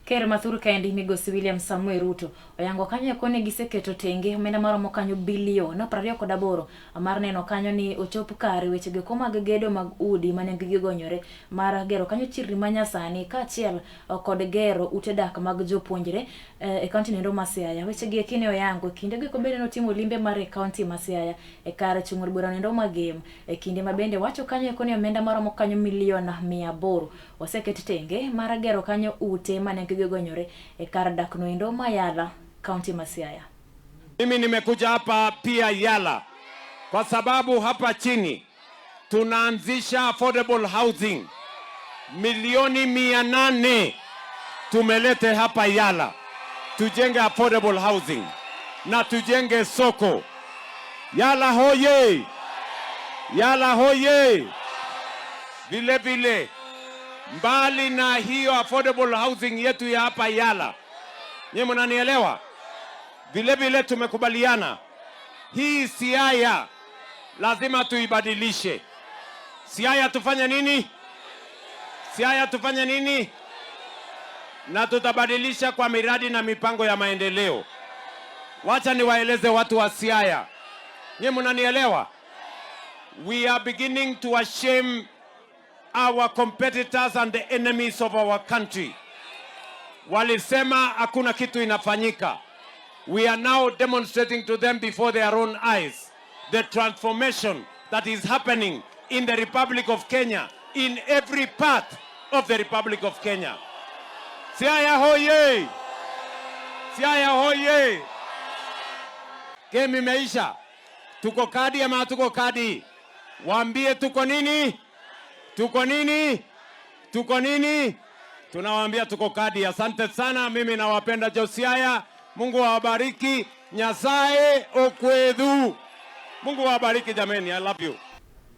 Ker mathur kaendi migosi William Samoei Ruto oyango kanyo eko ni giseketo tenge omenda maromo kanyo bilion 28 mar neno kanyo ni ochop kare wechego eko mag gedo mag udi ma nengogi ogonyore mar gero kanyo chirni manyasani kaachiel kod gero ute dak mag jopuonjre e kaunti noendo ma Siaya. Wechegi eki ne oyango e kindego eko bende notimo limbe mare e kaunti ma Siaya e kar chung' od bura noendo ma Gem e kinde ma bende wacho kanyo eko ni omenda maromo kanyo milion 800 oseket tenge mar gero kanyo ute ma nengogi ogonyore e kar dak noendo ma Yala, kaunti ma Siaya. Mimi nimekuja hapa pia Yala kwa sababu hapa chini tunaanzisha affordable housing milioni 800 tumelete hapa Yala, tujenge affordable housing na tujenge soko. Yala hoye! Yala hoye! Vile vile, mbali na hiyo affordable housing yetu ya hapa Yala, nyinyi mnanielewa? Vile vile tumekubaliana hii Siaya lazima tuibadilishe. Siaya tufanye nini? Siaya tufanye nini? Na tutabadilisha kwa miradi na mipango ya maendeleo. Wacha niwaeleze watu wa Siaya, nyinyi mnanielewa? We are beginning to ashame our competitors and the enemies of our country. Walisema hakuna kitu inafanyika. We are now demonstrating to them before their own eyes the transformation that is happening in the Republic of Kenya, in every part of the Republic of Kenya. Siaya hoye! Siaya hoye! Game imeisha. Tuko kadi ama tuko kadi? Waambie tuko nini? Tuko nini? Tuko nini? Tunawaambia tuko kadi. Asante sana, mimi nawapenda Josiaya. Mungu awabariki. Nyasaye okwedhu. Mungu awabariki jameni. I love you.